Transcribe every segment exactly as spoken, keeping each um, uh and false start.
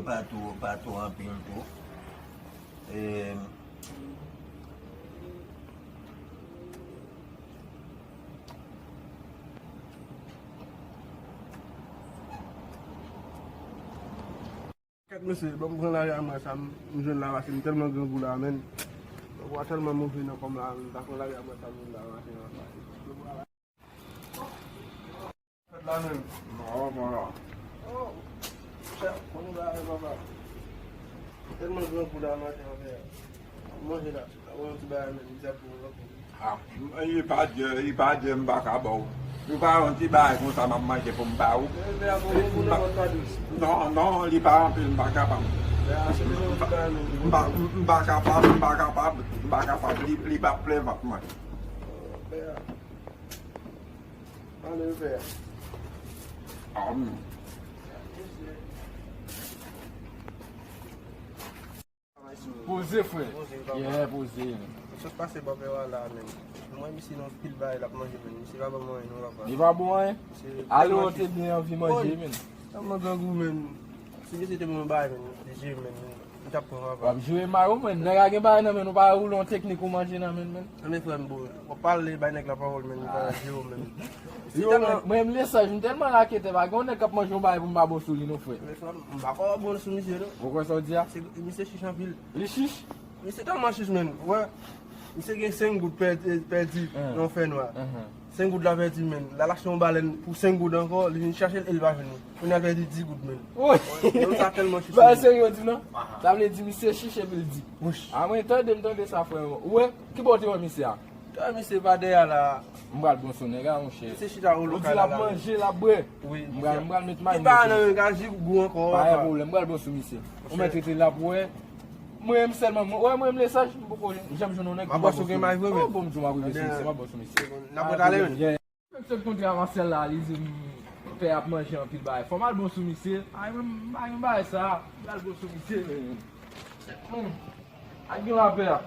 Pa twò, pa twò anpil tou. E, Kèt mesye, bon, m pran lari a mwen sa, m, m jwenn la, paske m tèlman grangou la, menn. Mwen tèlman move nan kò m la, m ta pran lari a mwen sa, m jwenn la, maten an. Fèt la menm. Non, bon la. Oh, chè, konnen bagay papa. Tèlman grangou la maten an, frè. Manje la, mwen yon ti bagay menm, mizè pou mwen. Ah, li pa djè, li pa djè, m pa ka ba w. Li pa yon ti bagay konsa m ap manje pou m ba ou. Non, non, li pa anpil, m pa kapab. M pa, m pa kapab, m pa kapab, m pa kapab. Li, li pa plen vant mwen. Pale, pè. Amen. Poze, frè. Poze, papa. Yeah, poze. Sot pase bò pè a la, menm. Mwen, misye nan pil bagay l ap manje, menm. Misye pa ban mwen anyen, non, papa. Li pa bon, hein? Ale, ou te byen anvi manje, menm. Tèlman grangou, menm. Si misye te ban mwen bagay, menm, misye, menm. M t ap pran, papa. W ap jwe mal, ou menm. Nèg la gen bagay nan men, ou pa woule yon teknik ou manje nan men, menm. Anben, frè m, bon, w ap pale bay nèg la pawòl, menm, li pa jere w, menm. Yo, mwen, mwen, m lesaj, m tèlman raketè, pa gen yon nèg k ap manje yon bagay pou m pa bon sou li, non, frè. Men, frè m, m pa kwè w bon sou misye, non. Ou kwè sa w di a? Se, misye chich anpil. Li chich? Misye tèlman chich, menm. Wè, misye gen senk goud pèdi, pèdi nan fènwa. Senk goud la pèdi, menm. L al achte yon balèn pou senk goud ankò, li vin chache l e l pa jwenn li. Kounye a l pèdi dis goud, menm. Woy! Nonm sa tèlman chich, menm. Bagay serye w di, non? Sa vle di misye chich epi l di. Wouch. A mwen, tande, m tande sa, frè m. Ou wè? Ki bò w te wè misye a? Tande, misye pa dèyè la. M pral bon sou nèg la, monchè. Misye chita ou lokal la. Ou di l ap manje, l ap bwè. Wi, m pral, m pral met may. Li pa nan menm ka jigou ankò. Pa gen pwoblèm, m pral bon sou misye. Ou mèt rete la pou wè. Mwen menm sèlman, mwen, wè mwen menm lesaj, m poko janm jwenn yon nèg ki pa bon sou mwen. Oh, bon, m di w m ap rive sou misye, m ap bon sou misye. N ap rete ale menm. Mwen sot kontre avè sèl la, li di m pè ap manje anpil bagay. Fò m al bon sou misye. Ay, mwen, m pa gen bagay sa. M al bon sou misye. Hmm. Ak gen lapè a.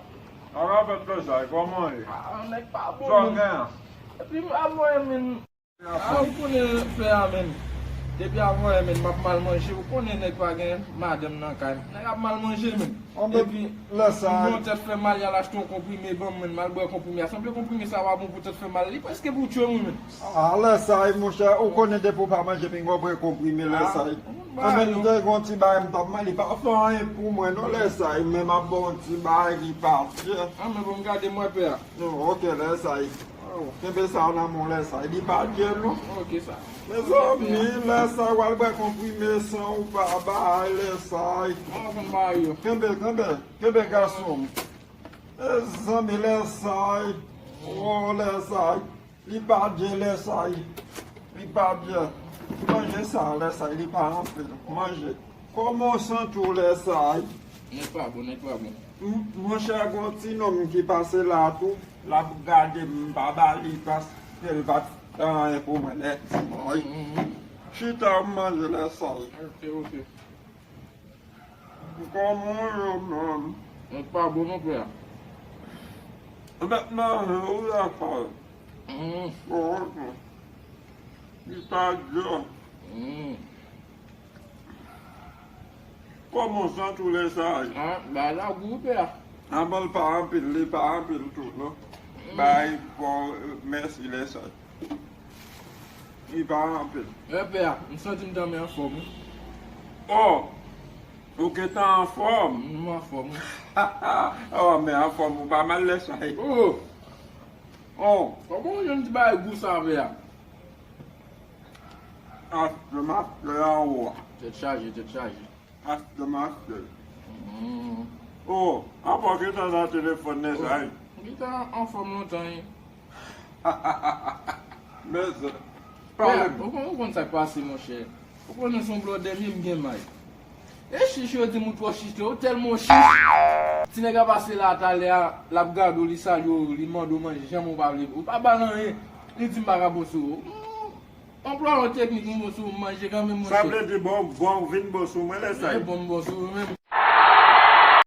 Ala fèt fè sa, kòman ye? Ah, nèg pa bon, menm. Sa w gen an? Epi m ap mwen menm. Ah, ou konnen pè a, menm. Depi avan yè, menm, m ap mal manje. Ou konnen nèg pa gen madanm nan kay. Nèg ap mal manje, menm. Epi, m gen yon tèt fè mal, y al achte yon konprime ban m, menm. M al bwè konprime a. Sanble konprime sa pa bon pou tèt fè mal. Li prèske pou tye m, wi, menm. Ah, lè sa, monchè, ou konnen depi w pa manje pinga w pran konprime lè sa. Anben, m te gen yon ti bagay m t ap manje, li pa fè anyen pou mwen, non, lè sa. Men m ap ba w yon ti bagay, li pa tye. Anben, bon, m gade m wè pè a. Non, ok, lè sa. Kenbe sa nan men w lè sa. Li pa tye, non. Ok, sa. Mezanmi, lè sa, w al bwè konprime san ou pa bay, lè sa. Kenbe, kenbe, kenbe gason. Mezanmi, lè sa. Oh, lè sa. Li pa byen, lè sa. Li pa byen. Manje sa, lè sa. Li pa anpil. Manje. Kòman w santi w lè sa? Nèg pa bon, nèg pa bon. M, monchè, gon ti nonm ki pase la tou, l ap gade m, m pa ba li paske l pa t fè anyen pou mwen lè ti mwen. Chita, m manje lè sa. Ok, ok. Kòman w ye menm? Nèg pa bon, non, frè. Mèt manje, wi, afè. Mm. Oh, ok. Li pa djò. Mm. Kòman w santi w lè sa? Ah, bagay la gou, pè a. Anben, l pa anpil, li pa anpil tou, non. Mm. Bay, bon, mèsi lè sa. Li pa anpil. Wè, pè a, m santi m tanmen anfòm, wi. Oh! Ou gentan anfòm? M anfòm, wi. Oh, men anfòm, ou pa mal lè sa, wi. Oh! Oh! Kòman w jwenn ti bagay gou sa, pè a? Achte m achte anwo a. Tèt chaje, tèt chaje. Achte m achte. Mm. Oh, apa w gentan nan telefòn nèg la, wi? M gentan anfòm lontan, wi. Men, pale m. Ou konn, ou konn sa k pase, monchè. Ou konnen se yon blòdè m ye, m gen may. E chich yo di m ou twò chich, ou tèlman chich. Ti nèg la pase la talè a, l ap gade w, li salye w, li mande w manje, janm ou pa vle, ou pa ba l anyen. Li di m pa ka bon sou ou. Hmm. Anplwaye yon teknik, m bon sou ou, m manje kanmenm, monchè. Sa vle di bon, bon, vin bon sou mwen lè sa. E bon, m bon sou ou menm.